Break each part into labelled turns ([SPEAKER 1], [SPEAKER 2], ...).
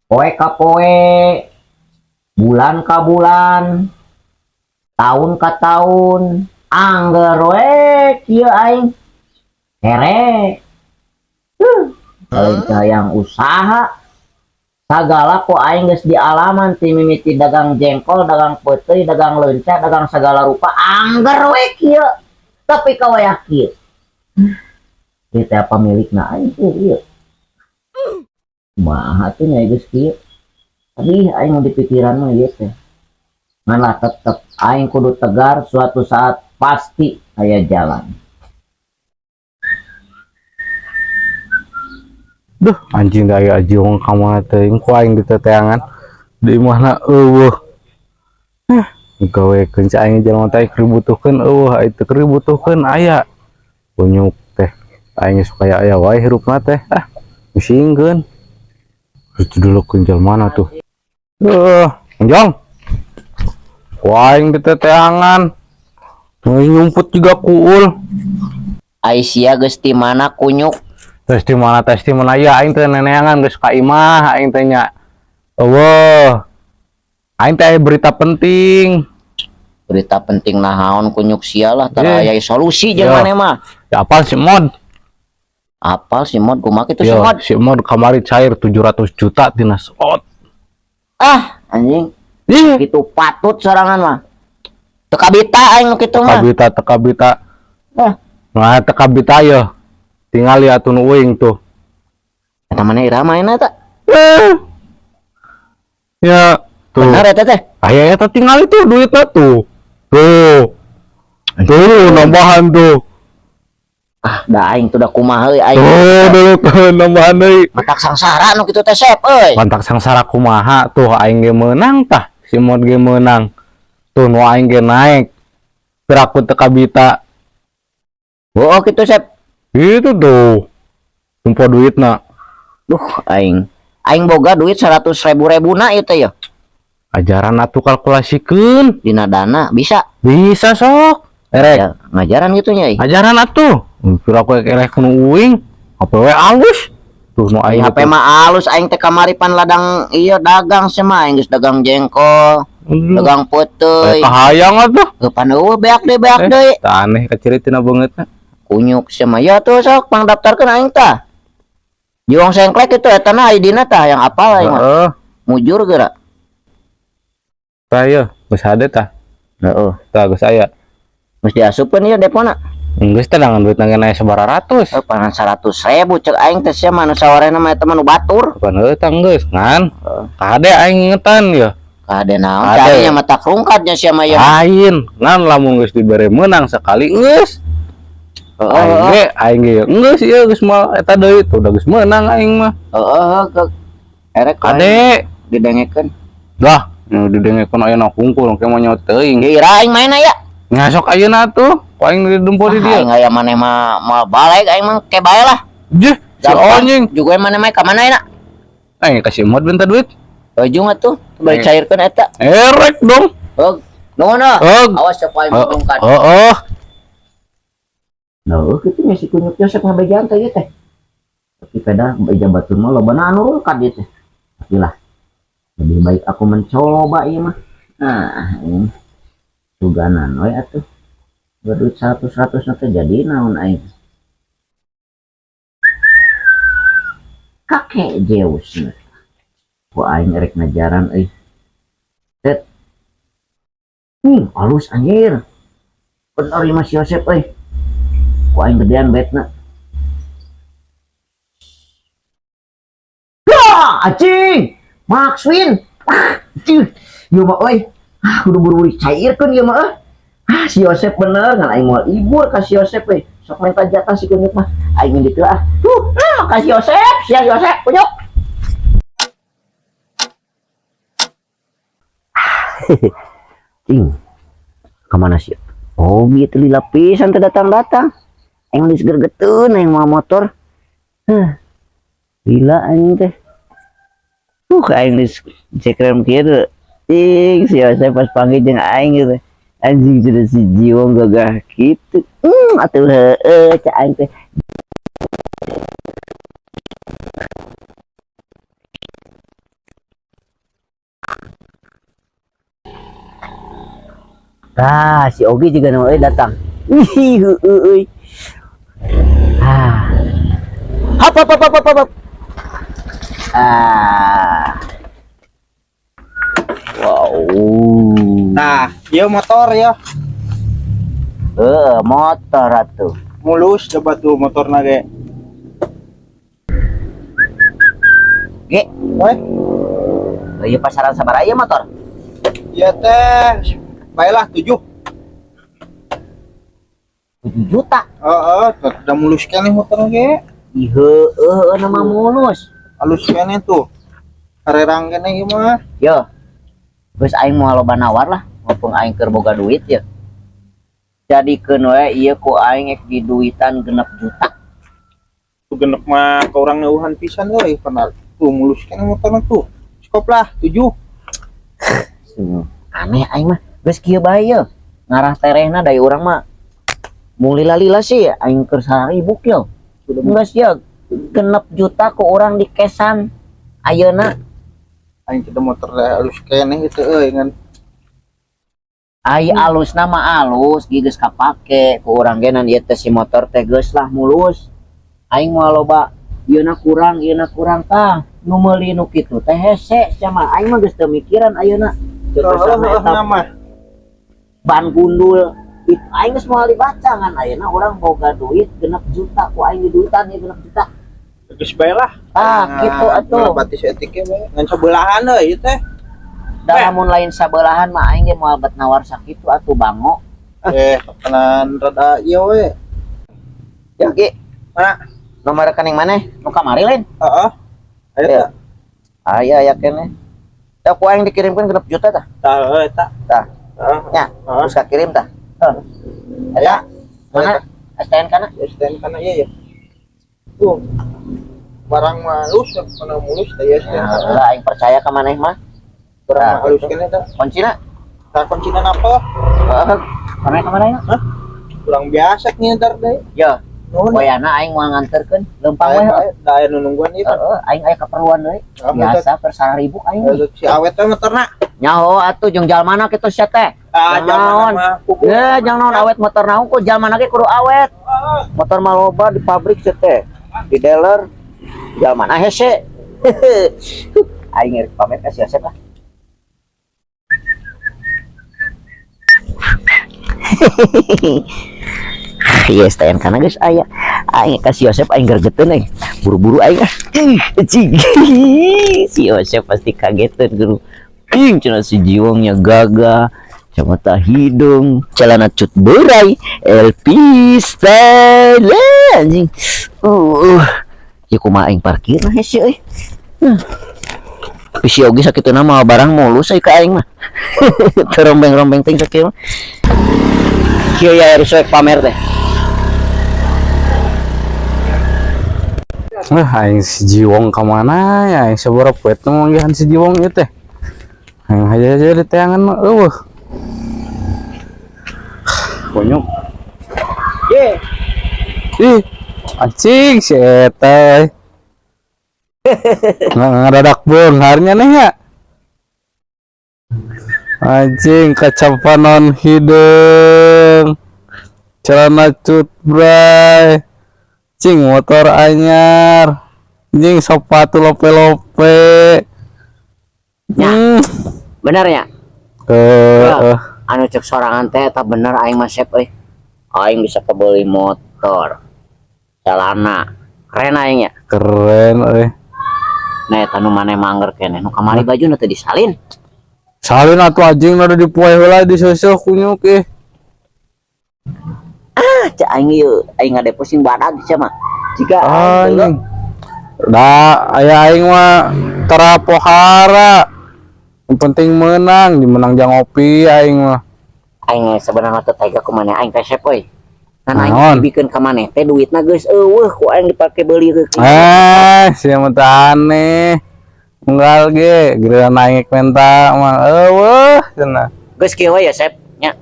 [SPEAKER 1] Poe ka poe, bulan ka bulan, tahun ka tahun, angger we kieu aing kere. Lain hayang usaha sagala ku aing geus dialaman ti mimiti dagang jengkol, dagang peuteuy, dagang leunca, dagang sagala rupa, angger we kieu. Tapi ka wayah kieu. Ieu teh pamilikna aing teh ieu. Kumaha tuh nya geus kieu. Tapi aing mau dipikiran mah ieu teh. Ngan lah tetep aing kudu tegar, suatu saat pasti aya jalan.
[SPEAKER 2] Duh, anjing da aya jiwang ka mana teuing ku aing diteteangan. Di mana eueuh. Eh, gawekeun si aing jelema teh keur dibutuhkeun eueuh, aya teu keur dibutuhkeun aya. Kunyuk teh aing geus kaya aya wae hirupna teh. Ah, pusingkeun. Itu dulu jelema mana tuh. Anjong. Ku aing diteteangan. Nyumput juga kuul.
[SPEAKER 1] Aisyah geus ti mana kunyuk?
[SPEAKER 2] Tes di mana, tes di mana ya, aing teh neneangan geus ka imah aing teh nya. Eueuh. Aing teh aya berita penting.
[SPEAKER 1] Berita penting naon kunyuk sia lah, tara
[SPEAKER 2] Eh.
[SPEAKER 1] aya solusi jeung
[SPEAKER 2] Yo.
[SPEAKER 1] maneh mah.
[SPEAKER 2] Ya apal si Mod?
[SPEAKER 1] Apal si Mod, kumaha kitu si
[SPEAKER 2] Yo,
[SPEAKER 1] Mod?
[SPEAKER 2] si Mod kamari cair 700 juta tina slot.
[SPEAKER 1] Ah, anjing.
[SPEAKER 2] Ih,
[SPEAKER 1] Kitu patut sorangan mah. Teu kabita aing nu kitu mah.
[SPEAKER 2] Kabita teu kabita.
[SPEAKER 1] Ah.
[SPEAKER 2] Nah, teu kabita ye. Tinggal ya tuh nu uing tuh.
[SPEAKER 1] Eta mana iraha maena eta?
[SPEAKER 2] Eh. Ya, tuh.
[SPEAKER 1] Bener eta teh.
[SPEAKER 2] Aya eta tinggal itu duitnya tuh. Tuh. Tuh, nambahan tuh.
[SPEAKER 1] Ah, da aing tuh da kumaha euy aing.
[SPEAKER 2] Tuh, dulu tuh nambahan deui.
[SPEAKER 1] Matak sangsara nu kitu teh Sep euy.
[SPEAKER 2] Mantak sangsara kumaha tuh, aing ge meunang tah, si Mod ge meunang. Tuh nu aing ge naik. Piraku teu kabita.
[SPEAKER 1] Oh, kitu Sep.
[SPEAKER 2] Itu tuh. Kumpul duitna.
[SPEAKER 1] Duh, aing. Aing boga duit 100 ribu rebuna ieu teh ya.
[SPEAKER 2] Ajaran atuh kalkulasikeun.
[SPEAKER 1] Dina dana bisa.
[SPEAKER 2] Bisa sok. Erek.
[SPEAKER 1] Ya, ngajaran gitu nya euy.
[SPEAKER 2] Ajaran atuh. Piraku erek nu uing. HP we alus. Tuh nu aing
[SPEAKER 1] HP
[SPEAKER 2] tuh.
[SPEAKER 1] mah alus, aing teh kamari pan ladang ieu dagang sia mah, aing geus dagang jengkol,
[SPEAKER 2] Aduh.
[SPEAKER 1] dagang peuteuy.
[SPEAKER 2] Kahayang atuh.
[SPEAKER 1] Heuh, pan eueuh beak deui beak
[SPEAKER 2] Eh,
[SPEAKER 1] deui.
[SPEAKER 2] tah aneh kaciri tina beungeutna.
[SPEAKER 1] Kunyuk sia mah ya tuh sok pang daftarkeun aing tah. Jiwang sengklek itu eta na ID-na tah yang apal aing mah.
[SPEAKER 2] Heeh.
[SPEAKER 1] Mujur geura.
[SPEAKER 2] Tah ieu, geus hade tah.
[SPEAKER 1] Heeh.
[SPEAKER 2] Tah geus aya.
[SPEAKER 1] Geus diasupkeun ieu depona.
[SPEAKER 2] Geus teh dengan duit nangge aya sabaraha ratus.
[SPEAKER 1] Eh, pangan 100.000 cek aing teh sia mah nu sawarehna mah eta mah nu batur.
[SPEAKER 2] Pan heuh tah geus ngan. Kade aing ingetan ya.
[SPEAKER 1] Kade naon?
[SPEAKER 2] Kade.
[SPEAKER 1] Carinya mah tak rungkadnya sia mah ya.
[SPEAKER 2] Lain, ngan lamun geus dibere meunang sekali geus.
[SPEAKER 1] Heeh.
[SPEAKER 2] Aing ge geus ieu geus moal eta deui tuh udah geus meunang aing mah.
[SPEAKER 1] Heeh, ke erek ku aing
[SPEAKER 2] Kade.
[SPEAKER 1] Didengekeun.
[SPEAKER 2] Lah, nu didengekeun ayeuna hungkul ke mah nyawa teuing.
[SPEAKER 1] Ge ira aing main aya.
[SPEAKER 2] Ngasok ayeuna tuh, ku aing didempo di
[SPEAKER 1] Ah,
[SPEAKER 2] dieu.
[SPEAKER 1] aing aya maneh mah moal balik aing mah ke bae lah.
[SPEAKER 2] Jeh, si
[SPEAKER 1] Gampang.
[SPEAKER 2] anjing.
[SPEAKER 1] Juga maneh mah ka mana ayeuna?
[SPEAKER 2] Aing kasih mod minta duit.
[SPEAKER 1] Ujung atuh, balik
[SPEAKER 2] Eh.
[SPEAKER 1] cairkeun eta.
[SPEAKER 2] Erek dong.
[SPEAKER 1] Heuh, nuhun ah.
[SPEAKER 2] Heuh.
[SPEAKER 1] Awas sok aing
[SPEAKER 2] Heeh.
[SPEAKER 1] rungkad.
[SPEAKER 2] Heeh.
[SPEAKER 1] Nah, kitu nya si kunyuk Yosep ngabejaan teh ieu teh. Tapi peda beja batur mah loba anu rungkad ieu teh. Tapi lah, lebih baik aku mencoba ieu mah. Nah, ini suganan we atuh. Berduit 100-100 teh jadi naon aing. Kakek Zeus. Ku aing erek ngajaran euy. Tet. Halus anjir. Bener ieu mah si Yosep euy. Ku aing gedean betna. Wah, anjing. Maxwin. Ah, anjing. Ieu mah euy. Ah, kudu buru-buru cairkeun ieu mah euy. Ah, si Yosep bener ngan aing moal ibur ka si Yosep euy. Sok minta jatah si kunyuk mah. Aing ditu ah. Tuh, ah, ka si Yosep, si Yosep kunyuk. Cing. Kemana sih? Oh, gitu lila pisan teu datang-datang. Aing geus gergeteun aing mawa motor. Hah. Lila anjing teh. Aing geus cekrem kieu. Cing, si Yosep pas panggil jeung aing gitu. Anjing sudah si jiwong gagah gitu. Atuh heueuh cak aing teh. Tah, si Ogi juga nu euy datang. Ih, heueuh euy. Ah. Hop hop hop hop hop, hop. Ah. Wow.
[SPEAKER 3] Nah, ieu motor ya.
[SPEAKER 1] Eh, motor atuh.
[SPEAKER 3] Mulus coba tuh motorna ge.
[SPEAKER 1] Ge,
[SPEAKER 3] Weh,
[SPEAKER 1] ieu pasaran sabaraha ieu motor?
[SPEAKER 3] Ieu teh bae lah 7.
[SPEAKER 1] 7 juta.
[SPEAKER 3] Heeh, udah mulus keneh motorna ge.
[SPEAKER 1] Ih, heueuh nama mulus.
[SPEAKER 3] Halus keneh tuh. Karerang keneh ieu mah.
[SPEAKER 1] Yo. Geus aing moal loba nawar lah, mumpung aing keur boga duit ya. Jadikeun we ieu ku aing ek diduitan 6 juta.
[SPEAKER 3] Tuh genep mah ka urang neuhan pisan euy, pernah tuh mulus keneh motorna tuh. Cukup lah 7.
[SPEAKER 1] Aneh aing mah. Geus kieu bae ye. Ngarah terehna dari urang mah mung lila-lila sih aing keur saribuk yo. Geus ye 6 juta ku urang dikesan ayeuna.
[SPEAKER 3] Aing kita motor teh halus keneh gitu euy ngan.
[SPEAKER 1] Ai alusna mah alus, ge geus kapake ku urang ge nan ieu teh si motor teh geus lah mulus. Aing moal loba ieuna kurang, ieuna kurang tah. Nu meuli nu kitu teh hese sia mah. Aing mah geus teu mikiran ayeuna. Teu
[SPEAKER 3] Heeh,
[SPEAKER 1] eta
[SPEAKER 3] mah.
[SPEAKER 1] Ban gundul itu aing geus moal dibaca ngan ayeuna urang boga duit 6 juta ku aing diduitan ieu 6 juta.
[SPEAKER 3] Geus bae lah.
[SPEAKER 1] Ah, kitu atuh.
[SPEAKER 3] Batis etiknya bae. Ngan sebelahan euy ieu teh.
[SPEAKER 1] Da lamun lain sabelahan mah aing ge moal bet nawar sakitu atuh, bango.
[SPEAKER 3] Eh, kapanan rada ieu we.
[SPEAKER 1] Ya, Ki.
[SPEAKER 3] Mana?
[SPEAKER 1] Nomor rekening maneh? Nu kamari lain?
[SPEAKER 3] Heeh. Ayo
[SPEAKER 1] Ya.
[SPEAKER 3] tah.
[SPEAKER 1] Aya aya keneh. Tah, ku aing dikirimkeun 6 juta tah.
[SPEAKER 3] Tah, heuh eta.
[SPEAKER 1] Tah.
[SPEAKER 3] Heeh.
[SPEAKER 1] Nya,
[SPEAKER 3] Heeh.
[SPEAKER 1] terus kakirim tah. Heuh. Eta mana? STNK na?
[SPEAKER 3] STNK na ieu ya. Tuh. Barang mah halus, kana mulus teh ya STNK.
[SPEAKER 1] Ya, lah aing percaya ka maneh mah.
[SPEAKER 3] Barang
[SPEAKER 1] Nah,
[SPEAKER 3] mah halus
[SPEAKER 1] gitu.
[SPEAKER 3] keneh tah.
[SPEAKER 1] Kuncina?
[SPEAKER 3] Tah, kuncina apa?
[SPEAKER 1] Heeh. Mana ka mana?
[SPEAKER 3] Hah? Kurang biasa nginter deui.
[SPEAKER 1] Ya,
[SPEAKER 3] Nuhun.
[SPEAKER 1] wayana aing moal nganterkeun, leumpang we.
[SPEAKER 3] Aya da aya nu nungguan ieu kan.
[SPEAKER 1] Heeh, aing aya keperluan deui.
[SPEAKER 3] Ah,
[SPEAKER 1] Biasa keur saribuk aing.
[SPEAKER 3] Heuh, si awet teh motorna.
[SPEAKER 1] Nyaho atuh jeung jalmana kitu sia teh.
[SPEAKER 3] Ah,
[SPEAKER 1] Jang
[SPEAKER 3] jalmana
[SPEAKER 1] naon?
[SPEAKER 3] mah kuku.
[SPEAKER 1] Ya, jang naon awet motor naon ku jalmana ge kudu awet. Motor mah loba di pabrik sia teh. Di dealer jalmana hese. Aing rek pamer ka si Yosep lah. Iya, STNK na geus aya. Aing ka si Yosep aing gregeteun aing. Buru-buru aing ah. Ih, cing. Si Yosep pasti kagetan guru. Ih, cenah si Jiwongnya gagah. Kacamata hidung, celana cut berai, LP style anjing. Ya kumaha aing parkir nah hese euy. Tapi si Ogi sakituna mah barang mulus euy ka aing mah. Terombeng-rombeng ting sakieu mah. Kieu ya harus rek pamer teh.
[SPEAKER 2] Ah, aing si Jiwong ka mana ya? Aing sabaraha poe teh manggihan si Jiwong ieu teh. Aing aja aja di teangan mah eueuh. Konyok.
[SPEAKER 1] Ye.
[SPEAKER 2] Ih, anjing si eta. Nggak ngadadak beungharnya nih ya. Anjing kacapanon hideung. Celana cut bray. Cing motor anyar. Anjing sepatu lope-lope.
[SPEAKER 1] Ya. Bener ya?
[SPEAKER 2] Eh, eh.
[SPEAKER 1] Anu cek sorangan teh eta bener aing mah sep euy. Aing bisa kebeli motor. Celana. Keren aing ya.
[SPEAKER 2] Keren euy.
[SPEAKER 1] Nah eta nu maneh mangger keneh nu kamari baju nu teu disalin.
[SPEAKER 2] Salin atuh anjing udah dipoe heula diseuseuk kunyuk ih.
[SPEAKER 1] Ah, cek aing ieu aing ngadepo sing badag sia mah. Jika aing
[SPEAKER 2] Anjing. Da aya aing mah tara pohara. Yang penting menang, dimenang jang ngopi aing mah.
[SPEAKER 1] Aing sebenarnya teu tega ku maneh aing teh sep euy. Kan aing
[SPEAKER 2] Naon?
[SPEAKER 1] dibikeun ka maneh teh duitna geus eueuh ku aing dipake beuli ke.
[SPEAKER 2] Eh, sia mah teh aneh. Unggal ge, giliran aing menta mah eueuh cenah.
[SPEAKER 1] Geus kieu we ya sep nya.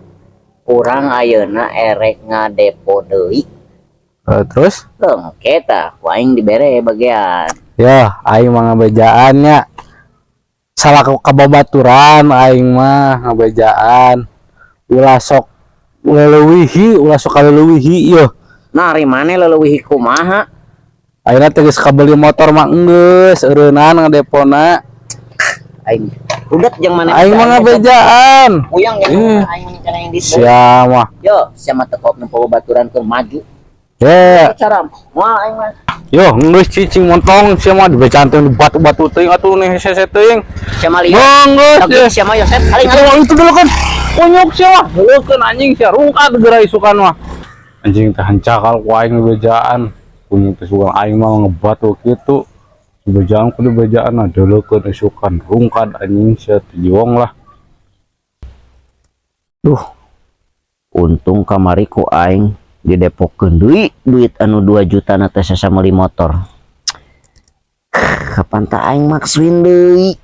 [SPEAKER 1] Urang ayeuna erek ngadepo deui.
[SPEAKER 2] Eh, terus?
[SPEAKER 1] Engke tah ku aing dibere bagian.
[SPEAKER 2] Ya, aing mah ngabejaan nya. Salah ka kababaturan aing mah ngabejaan. Ulah sok leleuwihi, ulah sok kaleleuwihi ieu.
[SPEAKER 1] Nah, ari maneh leleuwihi kumaha?
[SPEAKER 2] Ayeuna teh geus kabeli motor mah geus eureunnan ngadepona.
[SPEAKER 1] Aing udet jeung maneh.
[SPEAKER 2] Aing mah ngabejaan.
[SPEAKER 1] Puyeng jeung
[SPEAKER 2] Eh.
[SPEAKER 1] aing rencana yang di.
[SPEAKER 2] Sia mah.
[SPEAKER 1] Yo, sia mah teu kop nempo babaturan keur maju.
[SPEAKER 2] Ya,
[SPEAKER 1] Cara moal aing mah.
[SPEAKER 2] Yo geus cicing montong sia mah dibejaan teh batu-batu teuing atuh nih hese teuing.
[SPEAKER 1] Sia mah lieur.
[SPEAKER 2] Geus.
[SPEAKER 1] Tapi sia mah Yosep aling
[SPEAKER 2] Itu itu dulu kan. Kunyuk sia mah. Heukeun anjing sia rungkad geura isukan mah. Anjing teh hancakal ku aing bejaan. Kunyuk teh sugan aing mah ngebatu kitu. Bejaan kudu bejaan nah deulekeun isukan rungkad anjing sia teh jiwong lah.
[SPEAKER 1] Duh. Untung kamari ku aing didepokeun deui duit anu 2 juta na teh sesa meuli motor. Kapan tah aing maksuin deui?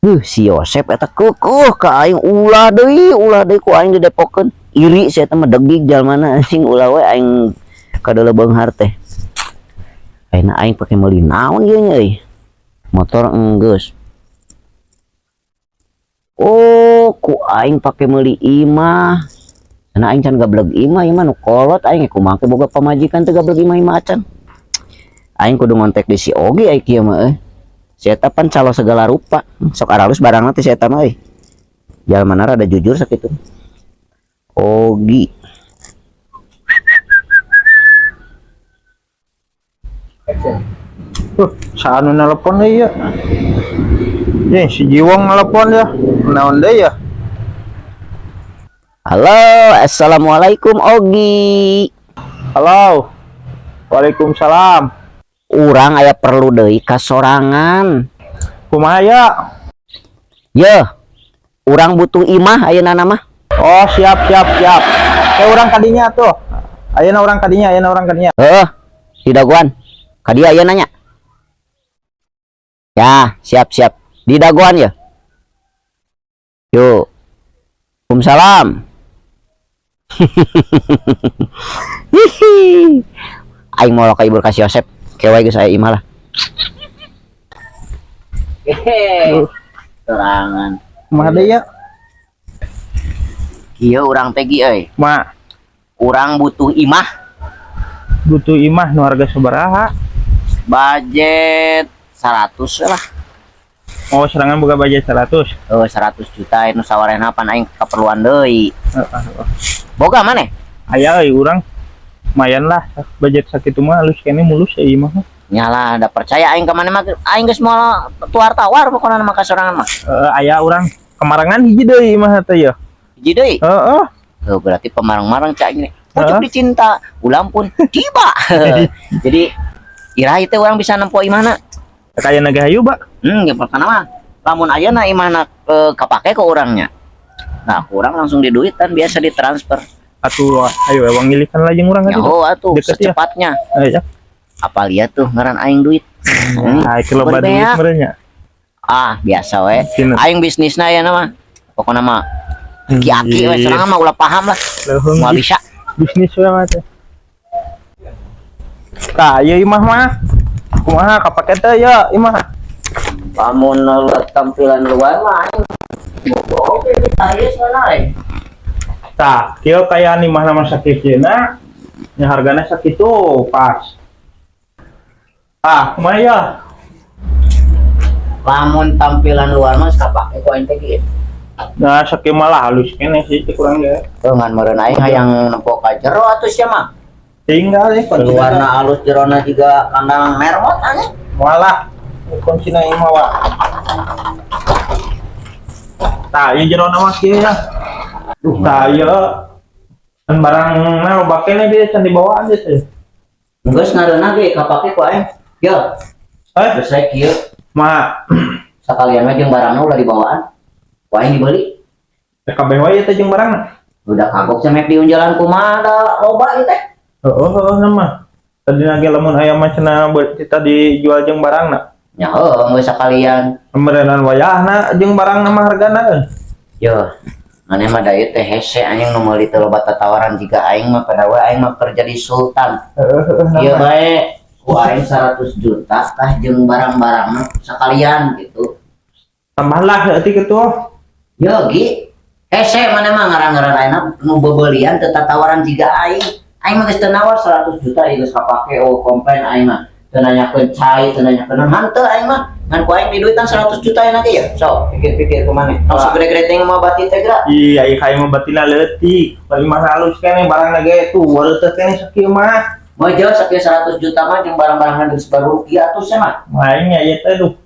[SPEAKER 1] Duh, si Yosep eta keukuh ka aing ulah deui ku aing didepokeun. Iri si eta mah, degig jalmana anjing, ulah we aing kadeuleu beunghar teh. Ayeuna aing pake meuli naon ieu nya euy? Motor enggeus. Oh, ku aing pake meuli imah. Karena aing can gableg imah, imah nu kolot aing kumaha ke boga pamajikan teu gableg imah imah acan. Aing kudu ngontek di si Ogi aing kieu mah euy. Si eta pan calo segala rupa. Sok aralus barangna teh si eta mah euy. Jalmana rada jujur sakitu. Ogi.
[SPEAKER 3] Saha nu nelpon deui ya? Ye, si Jiwong nelpon ya. Naon deui ya?
[SPEAKER 1] Halo, assalamualaikum Ogi.
[SPEAKER 3] Halo. Waalaikumsalam.
[SPEAKER 1] Urang aya perlu deui ka sorangan.
[SPEAKER 3] Kumaha ya?
[SPEAKER 1] Yeuh. Urang butuh imah ayeuna mah.
[SPEAKER 3] Oh, siap siap siap. Kayak urang kadinya tuh. Ayeuna urang kadinya, ayeuna urang kadinya.
[SPEAKER 1] Heeh. Di dagoan. Ka dieu ayeuna nya. Ya, siap siap. Di dagoan ya. Yuk. Waalaikumsalam. Hihi. Aing mau ka ibur ka si Yosep. Kewe geus aya imah lah. Hehe. Sorangan.
[SPEAKER 3] Kumaha deui ya?
[SPEAKER 1] Kieu urang teh gi euy.
[SPEAKER 3] Ma,
[SPEAKER 1] Urang butuh imah.
[SPEAKER 3] Butuh imah nu harga sabaraha?
[SPEAKER 1] Budget 100 lah.
[SPEAKER 3] Oh, serangan boga budget 100.
[SPEAKER 1] Oh, 100 juta nu sawarehna pan aing keperluan deui.
[SPEAKER 3] Heeh.
[SPEAKER 1] Boga maneh?
[SPEAKER 3] Aya euy urang. Lumayan lah budget sakitu mah halus keneh mulus ya imah mah.
[SPEAKER 1] Nyalah, da percaya aing ka maneh mah aing geus moal tuar-tawar pokona mah ka sorangan mah.
[SPEAKER 3] Heeh, aya urang kemarangan hiji deui imah teh ya.
[SPEAKER 1] Hiji deui.
[SPEAKER 3] Heeh.
[SPEAKER 1] Oh, berarti pemarang-marang cak ini. Pucuk
[SPEAKER 3] Heeh.
[SPEAKER 1] dicinta, ulam pun tiba. Jadi iraha teh urang bisa nempo imahna?
[SPEAKER 3] Kaya naga hayu, Pak.
[SPEAKER 1] Ya pertama mah lamun ayeuna imahna kapake ku urangnya. Nah, kurang langsung diduitan biasa ditransfer.
[SPEAKER 3] Atuh ayo ewang ngilikan lah jeung urang atuh.
[SPEAKER 1] Nyaho atuh
[SPEAKER 3] Deket ya.
[SPEAKER 1] secepatnya.
[SPEAKER 3] Ayo.
[SPEAKER 1] Apa lihat tuh ngaran aing duit.
[SPEAKER 3] Ah, iki loba
[SPEAKER 1] Beri
[SPEAKER 3] duit
[SPEAKER 1] beak.
[SPEAKER 3] meureun nya.
[SPEAKER 1] Ah, biasa we.
[SPEAKER 3] Cina.
[SPEAKER 1] Aing bisnisna ya mah. Pokokna mah aki-aki we sorangan mah ulah paham lah.
[SPEAKER 3] Leuheung
[SPEAKER 1] Moal bisa.
[SPEAKER 3] Bisnis we mah teh. Tah, ieu imah mah. Kumaha kapake teh ya imah?
[SPEAKER 1] Lamun tampilan luar mah aing oke ditayes mana euy.
[SPEAKER 3] Tah, kieu kaya imah nama sakieu nya hargana sakitu pas. Ah, kumaha ya?
[SPEAKER 1] Lamun tampilan luar mah kapake ku aing teh kieu.
[SPEAKER 3] Nah, sakieu malah halus keneh sih teh kurang ge.
[SPEAKER 1] Heuh, ngan meureun aing hayang nempo ka jero atuh sia mah.
[SPEAKER 3] Tinggal eh kuncina.
[SPEAKER 1] Luarna alus jerona juga kandang mermot anjing.
[SPEAKER 3] Malah kuncina imah wa. Tah, ieu jerona mah kieu ya.
[SPEAKER 1] Duh,
[SPEAKER 3] Tah, ieu kan barangna loba keneh dia can dibawaan dia teh.
[SPEAKER 1] Geus ngareunah ge kapake ku aing. Yo,
[SPEAKER 3] Eh,
[SPEAKER 1] geus rek kieu.
[SPEAKER 3] Ma,
[SPEAKER 1] Sakalian we jeung barangna ulah dibawaan. Ku aing dibeli.
[SPEAKER 3] Kabeh wae teh jeung barangna.
[SPEAKER 1] Udah kagok sia mek diunjalan kumaha da loba ieu teh.
[SPEAKER 3] Heeh, heeh nama. Tadi lagi lamun aya mah cenah kita dijual jeung barangna.
[SPEAKER 1] Nya heuh geus sakalian.
[SPEAKER 3] Meureunan wayahna jeung barangna mah hargana euy.
[SPEAKER 1] Yo, maneh mah da ieu teh hese anjing nu meuli teh loba tatawaran jiga aing mah pada we aing mah kerja di sultan.
[SPEAKER 3] Heeh, heeh.
[SPEAKER 1] Ieu bae ku aing 100 juta tah jeung barang-barangna sakalian gitu.
[SPEAKER 3] Tambahlah saeutik kitu.
[SPEAKER 1] Yo, Gi. Hese maneh mah ngarang-ngaran ayeuna nu bebelian teu tatawaran jiga aing. Aing mah geus teu nawar 100 juta ieu geus kapake, oh komplain aing mah. Teu nanyakeun cai, teu nanyakeun naon henteu aing mah. Ngan ku aing diduitan 100 juta ayeuna ge ya. Sok pikir-pikir ku maneh. Tong segede-gede teh mah bati teh geura.
[SPEAKER 3] Iya, iya kayak mah batina leutik. Paling mah halus keneh barangna ge tuh, wareuteut keneh sakieu mah.
[SPEAKER 1] Mojo sakieu 100 juta mah jeung barang-barang geus baru rupiah atuh sia mah.
[SPEAKER 3] Aing nya ieu teh duh.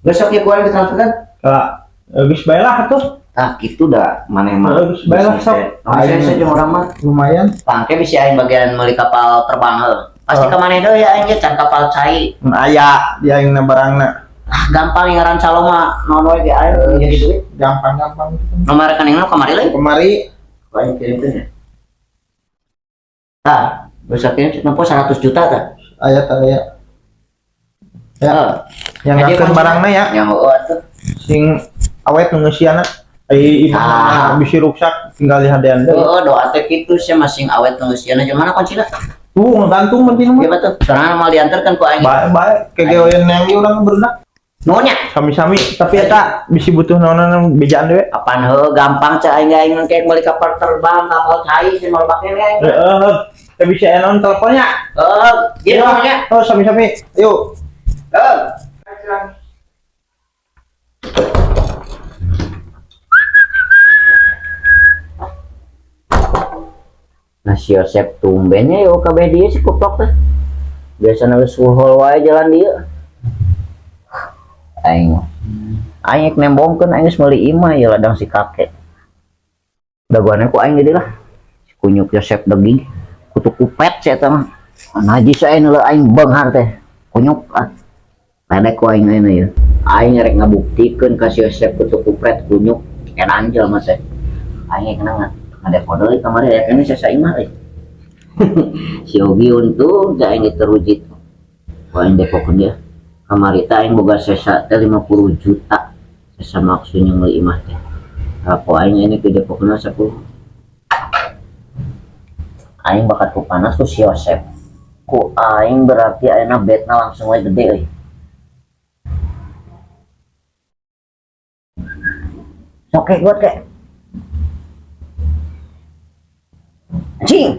[SPEAKER 1] Geus sok ieu ku aing ditransferkan.
[SPEAKER 3] Ka geus bae lah atuh.
[SPEAKER 1] Tah kitu da maneh mah.
[SPEAKER 3] Heeh, geus bae lah sok.
[SPEAKER 1] Aing jeung urang mah
[SPEAKER 3] Lumayan.
[SPEAKER 1] Pangke bisa aing bagian meuli kapal terbang heuh. Pasti
[SPEAKER 3] Oh.
[SPEAKER 1] ka maneh deui aing ge can kapal cai.
[SPEAKER 3] Aya di aing na barangna.
[SPEAKER 1] Ah gampang yang ngaran calo mah naon we ge aing jadi duit.
[SPEAKER 3] Gampang-gampang gitu.
[SPEAKER 1] Nomor rekeningna kamari leuy.
[SPEAKER 3] Kemari.
[SPEAKER 1] Ku aing kirimkeun ya. Tah, bisa kirim nempo 100 juta tah.
[SPEAKER 3] Aya tah aya. Ya,
[SPEAKER 1] Heeh.
[SPEAKER 3] yang
[SPEAKER 1] Jadi
[SPEAKER 3] ngakeun barangna ya.
[SPEAKER 1] Yang heueuh atuh.
[SPEAKER 3] Sing awet nu ngeusiana. Ai
[SPEAKER 1] Ah.
[SPEAKER 3] imah bisi ruksak tinggal dihadean deui.
[SPEAKER 1] Heeh, doa teh kitu sia masing awet nu ngeusiana jeung mana kuncina?
[SPEAKER 3] Tuh ngegantung penting
[SPEAKER 1] Ieu
[SPEAKER 3] mah.
[SPEAKER 1] mah tuh, sorangan mau diantarkan ku aing.
[SPEAKER 3] Bae bae kegewean yang ieu urang berenang.
[SPEAKER 1] Nuhun nya.
[SPEAKER 3] Sami-sami tapi eta bisi butuh naonan bejaan deui.
[SPEAKER 1] Apaan heuh gampang cah aing aing engke meuli kapal terbang, kapal cai sih mau pake aing.
[SPEAKER 3] Heeh. Teh bisa aya naon teleponnya.
[SPEAKER 1] Heeh, ieu nuhun nya.
[SPEAKER 3] Oh, sami-sami. Yuk.
[SPEAKER 1] Heeh. Nah si Yosep tumbennya yo kabeh dia si kuplok teh. Biasana geus wuhul wae jalan dia. Aing mah. Aing ek nembongkeun aing geus meuli imah ya ladang si kakek. Dagoanna ku aing jadi lah. Si kunyuk Yosep deging kutu kupet si eta mah. Najis aing leuh aing beunghar teh. Kunyuk ah. Ledek ku aing ayeuna ieu. Aing rek ngabuktikeun ka si Yosep kutu kupet kunyuk edan jelema teh. Aing ek nang ngadepo deui kamari aya keneh sesa imah euy. Si Ogi untung teh aing diterujit. Ku aing depokeun dia. Kamari teh aing boga sesa teh 50 juta. Sesa maksudnya meuli imah teh. Nah, ku aing ini ke depokeun 10. Aing bakat ku panas tuh si Yosep. Ku aing berarti ayeuna bedna langsung we gede euy. Sok kek buat kek. Anjing.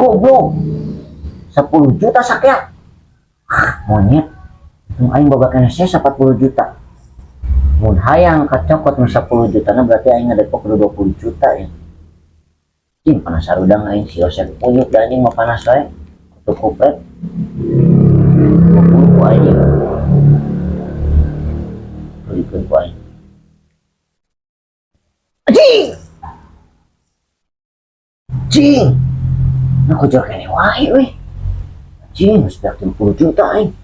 [SPEAKER 1] Goblok. 10 juta sakeat. Ah, monyet. Nu aing boga keneh sesa 40 juta. Mun hayang kacokot nu 10 juta na berarti aing ngadepok kudu 20 juta ya. Anjing panas sarudang aing si Yosep kunyuk da anjing mah panas wae. Kutu kupret. 20 ku aing ya. Belikeun ku aing. Anjing. Anjing. Nah, kujar keneh wae euy. Anjing, geus beak 30 juta aing.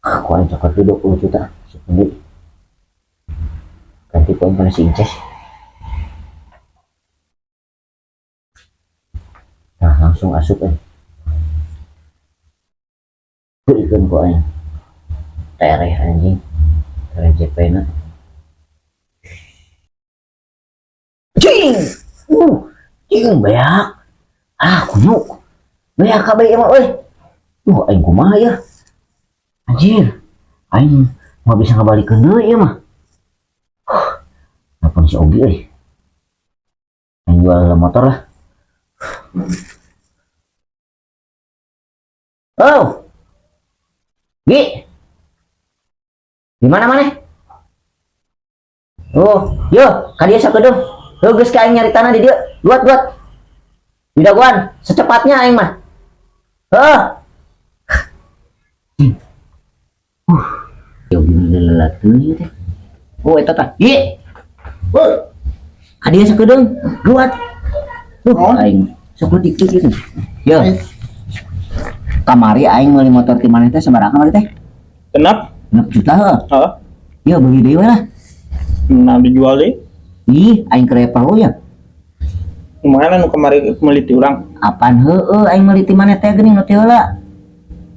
[SPEAKER 1] Ah, ku aing cokot 20 juta. Sepundi. Ganti poin kana si Inces. Nah, langsung asup euy. Beuikeun ku aing. Tereh anjing. Tereh JP na. Anjing. Anjing beak. Ah, kunyuk. Beak kabeh ieu mah euy. Aing kumaha ya? Anjir. Aing moal bisa ngabalikeun deui ieu mah. Telepon si Ogi euy. Aing jual motor lah. Oh. Gi. Di mana maneh? Oh, yo, ka dieu sakedeung. Heuh geus ka aing nyari tanah di dieu. Luat, luat. Di dagoan, secepatnya aing mah. Heuh. Yo gimana lelatuh ieu teh? Oh, eta tah. Gi.
[SPEAKER 3] Woi.
[SPEAKER 1] Ka dieu sakedeung. Luat. Aing sok leutik ieu. Yo. Kamari aing meuli motor ti maneh teh sabaraha kamari teh?
[SPEAKER 3] Genep.
[SPEAKER 1] 6 juta heuh.
[SPEAKER 3] Heeh.
[SPEAKER 1] Yo beli deui we lah.
[SPEAKER 3] Nah dijual deui.
[SPEAKER 1] Ih, aing keur perlu ya.
[SPEAKER 3] Lumayan anu kamari meuli ti urang.
[SPEAKER 1] Apaan heueuh aing meuli ti maneh teh geuning nu ti heula.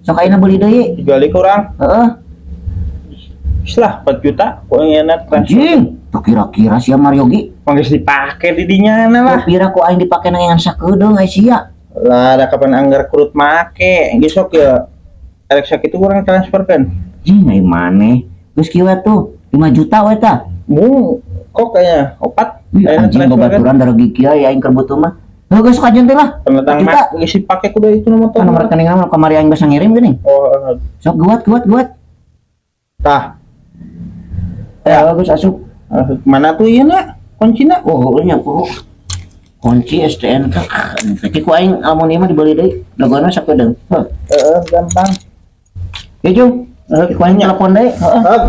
[SPEAKER 1] Sok ayeuna beli deui.
[SPEAKER 3] Dijual deui ka urang.
[SPEAKER 1] Heeh.
[SPEAKER 3] Geus lah 4 juta ku aing enak transfer.
[SPEAKER 1] Anjing, tuh kira-kira sia Maryogi.
[SPEAKER 3] Mah geus dipake di dinya na lah.
[SPEAKER 1] Tuh pira ku aing dipake nang ngan sakedeung ai sia.
[SPEAKER 3] Lah da kapan anggar kurut make. Geus sok ya. Erek sakitu urang transferkeun.
[SPEAKER 1] Anjing ai maneh. Geus kieu we tuh. 5 juta we tah.
[SPEAKER 3] Mu kok kayaknya opat.
[SPEAKER 1] Ih,
[SPEAKER 3] Ayeuna
[SPEAKER 1] anjing
[SPEAKER 3] transfer kan.
[SPEAKER 1] babaturan darah kieu ya aing keur butuh mah. Heuh geus kajian teh lah.
[SPEAKER 3] Tentang
[SPEAKER 1] Juta.
[SPEAKER 3] mak geus dipake kudu itu motor.
[SPEAKER 1] Kan nomor rekening mah kamari aing bisa ngirim geuning.
[SPEAKER 3] Oh, eh,
[SPEAKER 1] Sok guat guat guat.
[SPEAKER 3] tah.
[SPEAKER 1] Ya bagus asup.
[SPEAKER 3] Eh, mana tuh ieu na? Kuncina.
[SPEAKER 1] Oh, heueuh nya oh. Kunci STNK. Tapi ku aing lamun ieu mah dibeli deui. Dagona sakedeung. Heuh.
[SPEAKER 3] Heeh, gampang.
[SPEAKER 1] Ya Jung,
[SPEAKER 3] Eh,
[SPEAKER 1] ku aing telepon deui. Heeh.
[SPEAKER 3] Heeh.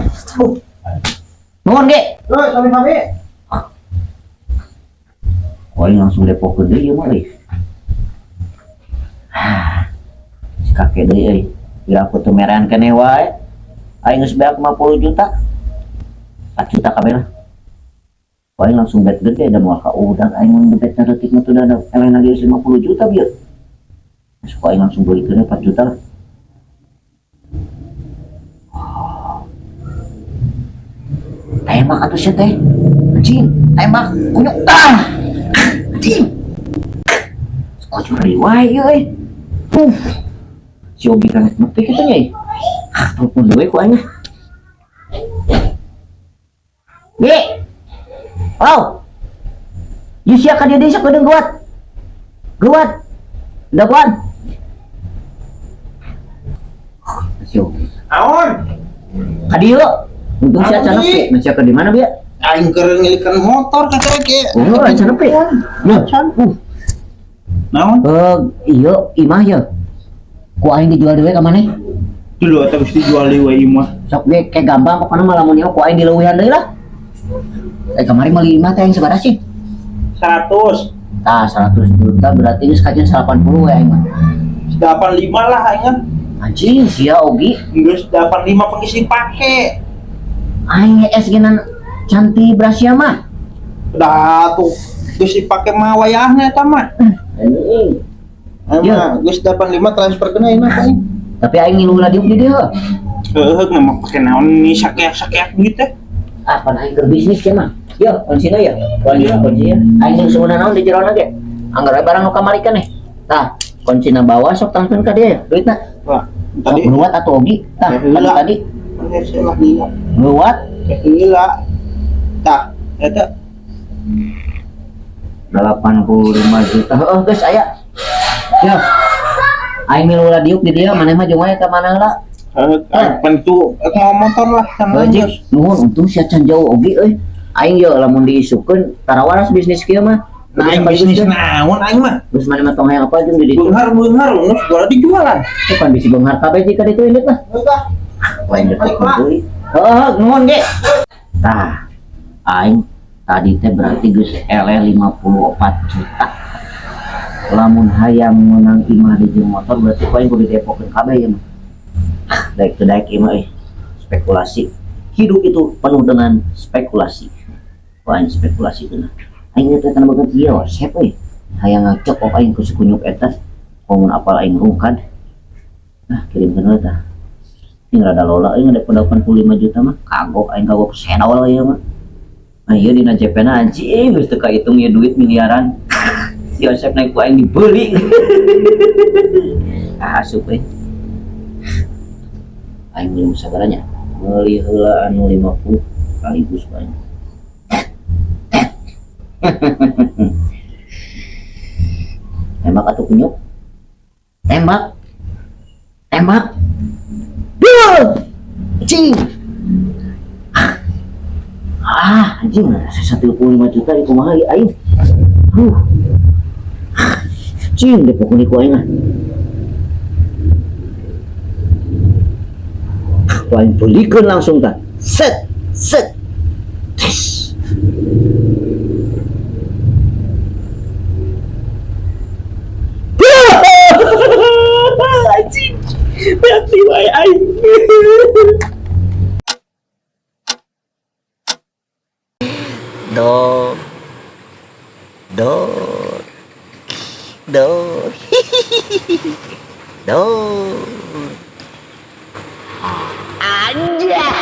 [SPEAKER 1] Nuhun ge.
[SPEAKER 3] Eh, sami-sami.
[SPEAKER 1] Ku aing langsung depokeun deui ieu mah euy. Ah, si kakek deui euy. Biar aku tuh merean keneh wae. Aing geus beak 50 juta. 4 juta kabeh lah. Ku aing langsung bet gede da moal ka udag aing mun bet leutik mah tuh da elehna geus 50 juta bieu. Geus ku aing langsung beulikeun 4 juta lah. Tembak atuh sia teh. Anjing, tembak kunyuk tah. Anjing. Kok curi wae ieu euy. Puh. Si Ogi kan nepi kitu nya euy. Ah, telepon deui ku aing. Ge. Halo. Ieu sia ka dieu deui sakedeung geuat. Geuat. Dagoan. Si Ogi.
[SPEAKER 3] Aon.
[SPEAKER 1] Ka dieu. Untung sia can nepi. Mun sia ke di mana bieu?
[SPEAKER 3] Aing keur ngilikan motor kata ge.
[SPEAKER 1] Oh, can nepi. Ya.
[SPEAKER 3] Naon?
[SPEAKER 1] Eh, iya, imah ya. Ku aing dijual deui ka maneh?
[SPEAKER 3] Dulu atau geus dijual deui we imah.
[SPEAKER 1] Sok ge kayak gampang pokona mah lamun ieu ku aing dileuwihan deui lah. Eh kamari meuli imah teh aing sabaraha sih?
[SPEAKER 3] 100.
[SPEAKER 1] Tah 100 juta berarti geus kajian 80 we aing mah.
[SPEAKER 3] 85 lah aing mah.
[SPEAKER 1] Anjing sia Ogi.
[SPEAKER 3] Geus 85 pengisi pake.
[SPEAKER 1] Aing es genan canti Brasia mah.
[SPEAKER 3] Dah tuh geus dipake mah wayahna eta mah.
[SPEAKER 1] Anjing.
[SPEAKER 3] Aing mah geus 85 transfer kena aing mah aing.
[SPEAKER 1] Tapi aing ngilu lah diuk di dieu.
[SPEAKER 3] Heueuh mah pake naon nih sakeak-sakeak duit teh.
[SPEAKER 1] Ah, pan aing keur bisnis ya mah. Yo, kuncina ya. Kuncina kunci ya. Aing jeung seuneuh naon di jerona ge. Anggar we barang nu kamari kan nih. Tah, kuncina bawa sok transfer ka dia ya duitna.
[SPEAKER 3] Wah,
[SPEAKER 1] Tadi
[SPEAKER 3] tadi
[SPEAKER 1] meluat atau Ogi? Tah,
[SPEAKER 3] Heula.
[SPEAKER 1] tadi
[SPEAKER 3] tadi lah gila.
[SPEAKER 1] meluat
[SPEAKER 3] Gila. Tah, eta
[SPEAKER 1] 85 juta. Heeh, geus aya. Ya. Aing milu ulah diuk di dieu maneh mah jeung wae ka mana heula.
[SPEAKER 3] Heueuh, aing pentu aku mau motor lah sama
[SPEAKER 1] Heuh,
[SPEAKER 3] geus.
[SPEAKER 1] nuhun untung sia can jauh Ogi euy. Aing ye lamun diisukeun tarawaras bisnis kieu mah.
[SPEAKER 3] Nah, aing bisnis naon aing mah.
[SPEAKER 1] Geus maneh mah tong hayang apa jeung di ditu.
[SPEAKER 3] Beunghar-beunghar geus jualan dijualan.
[SPEAKER 1] Itu kan bisi beunghar kabeh jika ditu indit lah.
[SPEAKER 3] Heuh tah.
[SPEAKER 1] Lain detik deui. Heeh, nuhun ge. Tah, aing tadi teh berarti geus eleh 54 juta. Lamun hayang menang imah di jeung motor berarti ku aing kudu didepokeun kabeh ieu mah. Daek teu daek ieu mah euy. Spekulasi. Hidup itu penuh dengan spekulasi. Ku aing spekulasi teh. Aing teh kana banget ieu resep euy. Hayang ngacok kok aing ku si kunyuk eta. Komun apal aing rungkad. Nah, kirimkeun we tah. Ini rada lola euy ngedep 85 juta mah kagok aing kagok sedol ieu mah. Nah ieu dina JP-na anjing geus teu kahitung ieu duit miliaran. Si Yosep naik ku aing dibeli. Ah asup euy. Aing meuli sabaranya. Meuli heula anu 50 kaligus ku aing. Tembak atuh kunyuk. Tembak. Tembak. Duh! Anjing. Ah, anjing, 135 juta di kumaha ieu aing. Huh. Anjing, deh pokoknya ku aing lah. Ku aing belikeun langsung tah. Set, set. Tes. Anjing, berarti wae aing. Do, do, do, do. Anjay.